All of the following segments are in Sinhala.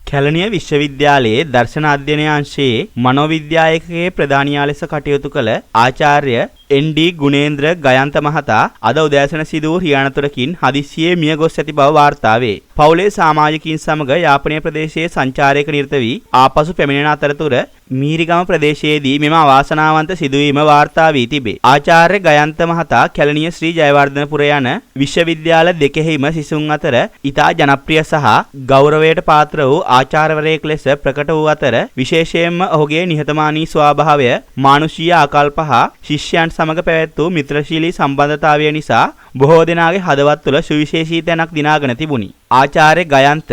කැලණිය විශ්වවිද්‍යාලයේ දර්ශන අධ්‍යයන අංශයේ මනෝවිද්‍යා ඒකකයේ ප්‍රධානියා ලෙස කටයුතු කළ ආචාර්ය එන්.ඩී. ගුණේන්ද්‍ර ගයන්ත මහතා අද උදෑසන සිදු වූ රිය අනතුරකින් හදිස්සියේ මිය ගොස් ඇති බව වාර්තා වේ. පවුලේ සමාජිකින් සමග යාපනය ප්‍රදේශයේ සංචාරයක නිරත වී ආපසු පැමිණෙන අතරතුර මීරිගම ප්‍රදේශයේදී මෙම අවාසනාවන්ත සිදුවීම වාර්තා වී තිබේ. ආචාර්ය ගයන්ත මහතා කැලණිය ශ්‍රී ජයවර්ධනපුර යන විශ්වවිද්‍යාල දෙකෙහිම සිසුන් අතර ඉතා ජනප්‍රිය සහ ගෞරවයට පාත්‍ර වූ ආචාර්යවරයෙක් ලෙස ප්‍රකට වූ අතර විශේෂයෙන්ම ඔහුගේ නිහතමානී ස්වභාවය, මානුෂීය ආකල්ප හා ශිෂ්‍යයන් සමග පැවැත් වූ මිත්‍රශීලී සම්බන්ධතාවය නිසා බොහෝ දෙනාගේ හදවත් තුළ සුවිශේෂී තැනක් දිනාගෙන තිබුණි. ආචාර්ය ගයන්ත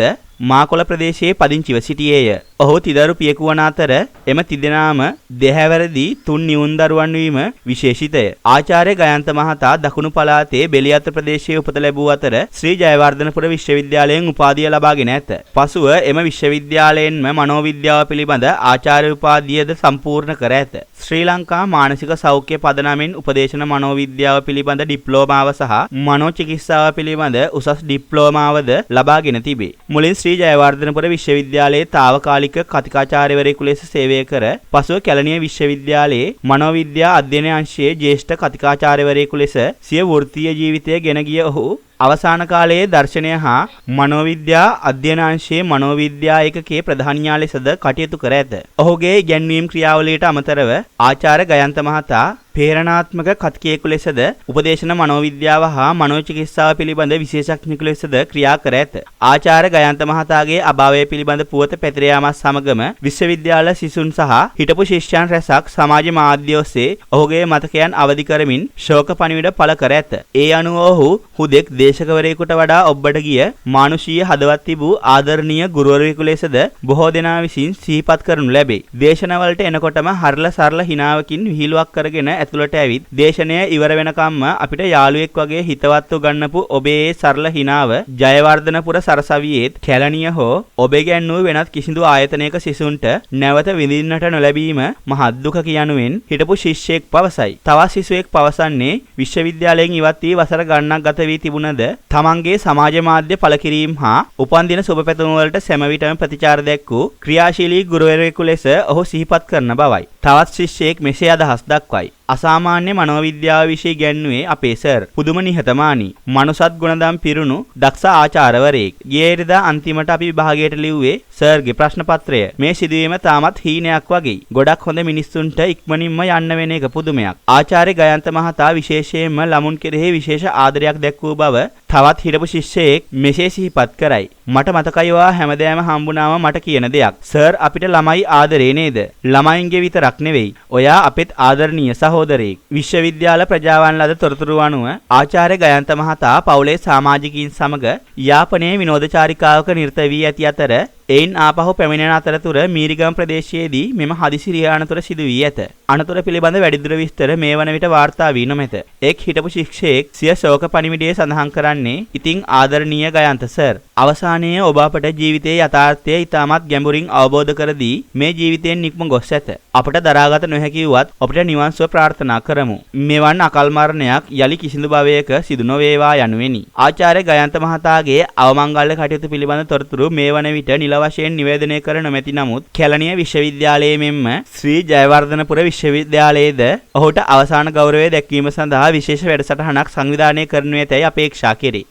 මාකොළ ප්‍රදේශයේ පදිංචිව සිටියේය. ඔහු තිදරු පියෙකු වන අතර එම තිදෙනාම දෙහැවරදී තුන් නිවුන් දරුවන් වීම විශේෂිතය. ආචාර්ය ගයන්ත මහතා දකුණු පළාතේ බෙලියත්ත ප්‍රදේශයේ උපත ලැබූ අතර ශ්‍රී ජයවර්ධනපුර විශ්වවිද්‍යාලයෙන් උපාධිය ලබාගෙන ඇත. පසුව එම විශ්වවිද්‍යාලයෙන්ම මනෝවිද්‍යාව පිළිබඳ ආචාර්ය උපාධියද සම්පූර්ණ කර ඇත. ශ්‍රී ලංකා මානසික සෞඛ්‍ය පදනමින් උපදේශන මනෝවිද්‍යාව පිළිබඳ ඩිප්ලෝමාව සහ මනෝචිකිත්සාව පිළිබඳ උසස් ඩිප්ලෝමාවද ලබාගෙන තිබේ. මුලින් ශ්‍රී ජයවර්ධනපුර විශ්වවිද්‍යාලයේ තාවකාලික කතිකාචාර්යවරයෙකු ලෙස සේවය කර පසුව කැලණිය විශ්වවිද්‍යාලයේ මනෝවිද්‍යා අධ්‍යයන අංශයේ ජ්‍යෙෂ්ඨ කතිකාචාර්යවරයෙකු ලෙස සිය වෘත්තීය ජීවිතය ගෙන ගිය ඔහු අවසාන කාලයේ දර්ශනය හා මනෝවිද්‍යා අධ්‍යයන අංශයේ මනෝවිද්‍යා ඒකකයේ ප්‍රධානියා ලෙසද කටයුතු කර ඇත. ඔහුගේ ඉගැන්වීම් ක්‍රියාවලියට අමතරව ආචාර්ය ගයන්ත මහතා ප්‍රේරණාත්මක කතිකයෙකු ලෙසද උපදේශන මනෝවිද්‍යාව හා මනෝචිකිත්සාව පිළිබඳ විශේෂඥයෙකු ලෙසද ක්‍රියා කර ඇත. ආචාර්ය ගයන්ත මහතාගේ අභාවය පිළිබඳ පුවත පැතිර යාමත් සමගම විශ්වවිද්‍යාල සිසුන් සහ හිටපු ශිෂ්‍යයන් රැසක් සමාජ මාධ්‍ය ඔස්සේ ඔහුගේ මතකයන් අවදි කරමින් ශෝක පණිවිඩ පළ කර ඇත. ඒ අනුව ඔහු හුදෙක් දේශකවරයෙකුට වඩා ඔබ්බට ගිය මානුෂීය හදවත් තිබූ ආදරණීය ගුරුවරයෙකු ලෙසද බොහෝ දෙනා විසින් සිහිපත් කරනු ලැබේ. දේශනවලට එනකොටම හරල සරල හිනාවකින් විහිළුවක් කරගෙන ඇතුළට ඇවිත් දේශනය ඉවර වෙනකම්ම අපිට යාළුවෙක් වගේ හිතවත්ව ගන්නපු ඔබේ ඒ සරල හිනාව ජයවර්ධනපුර සරසවියේත් කැලණිය හෝ ඔබේ ගැන්වූ වෙනත් කිසිදු ආයතනයක සිසුන්ට නැවත විඳින්නට නොලැබීම මහත් දුකක යනුවෙන් හිටපු ශිෂ්‍යයෙක් පවසයි. තවත් සිසුවෙක් පවසන්නේ විශ්වවිද්‍යාලයෙන් ඉවත් වී වසර ගණනක් ගත වී තිබුණද තමන්ගේ සමාජ මාධ්‍ය පළ කිරීම හා උපන්දින සුබ පැතුම් වලට සෑම විටම ප්‍රතිචාර දැක්වූ ක්‍රියාශීලී ගුරුවරයෙකු ලෙස ඔහු සිහිපත් කරන බවයි. තවත් ශිෂ්‍යයෙක් මෙසේ අදහස් දක්වයි. අසාමාන්‍ය මනෝවිද්‍යාව විෂය ඉගැන්වුවේ අපේ සර්. පුදුම නිහතමානී, මනුසත් ගුණදම් පිරුණු දක්ෂ ආචාර්යවරයෙක්. ගිය ඉරිදා අන්තිමට අපි විභාගයට ලිව්වේ සර්ගේ ප්‍රශ්න පත්‍රය. මේ සිදුවීම තාමත් හීනයක් වගේ. ගොඩක් හොඳ මිනිස්සුන්ට ඉක්මනින්ම යන්න වෙන එක පුදුමයක්. ආචාර්ය ගයන්ත මහතා විශේෂයෙන්ම ළමුන් කෙරෙහි විශේෂ ආදරයක් දැක්වූ බව තවත් හිටපු ශිෂ්‍යයෙක් මෙසේ සිහිපත් කරයි. මට මතකයි ඔයා හැමදාම හම්බුනාම මට කියන දෙයක්. සර් අපිට ළමයි ආදරේ නේද? ළමයින්ගේ විතරක් නෙවෙයි. ඔයා අපෙත් ආදරණීය සහෝදරයෙක්. විශ්වවිද්‍යාල ප්‍රජාවන් ලද තොරතුරු අනුව ආචාර්ය ගයන්ත මහතා පවුලේ සමාජිකයින් සමග යාපනයේ විනෝද චාරිකාවක නිරත වී ඇති අතර එයින් ආපහු පැමිණෙන අතරතුර මීරිගම ප්‍රදේශයේදී මෙම හදිසි රිය අනතුර සිදු වී ඇත. අනතුර පිළිබඳ වැඩිදුර විස්තර මේ වන විට වාර්තා වී නොමැත. එක් හිටපු ශිෂ්‍යයෙක් සිය ශෝක පණිවිඩයේ සඳහන් කරන්නේ, ඉතින් ආදරණීය ගයන්ත සර්, අවසානයේ ඔබ අපට ජීවිතයේ යථාර්ථය ඉතාමත් ගැඹුරින් අවබෝධ කර දී මේ ජීවිතයෙන් නික්ම ගොස් ඇත. අපට දරාගත නොහැකි වුවත් ඔබට නිවන් සුව ප්‍රාර්ථනා කරමු. මෙවන් අකල් මරණයක් යලි කිසිදු භවයක සිදු නොවේවා යනුවෙනි. ආචාර්ය ගයන්ත මහතාගේ අවමංගල්‍ය කටයුතු පිළිබඳ තොරතුරු මේ වන විට නිල වශයෙන් නිවේදනය කර නොමැති නමුත් කැලණිය විශ්වවිද්‍යාලයේ මෙන්ම ශ්‍රී ජයවර්ධනපුර විශ්වවිද්‍යාලයේද ඔහුට අවසාන ගෞරවය දැක්වීම සඳහා විශේෂ වැඩසටහනක් සංවිධානය කරනු ඇතැයි අපේක්ෂා කෙරේ.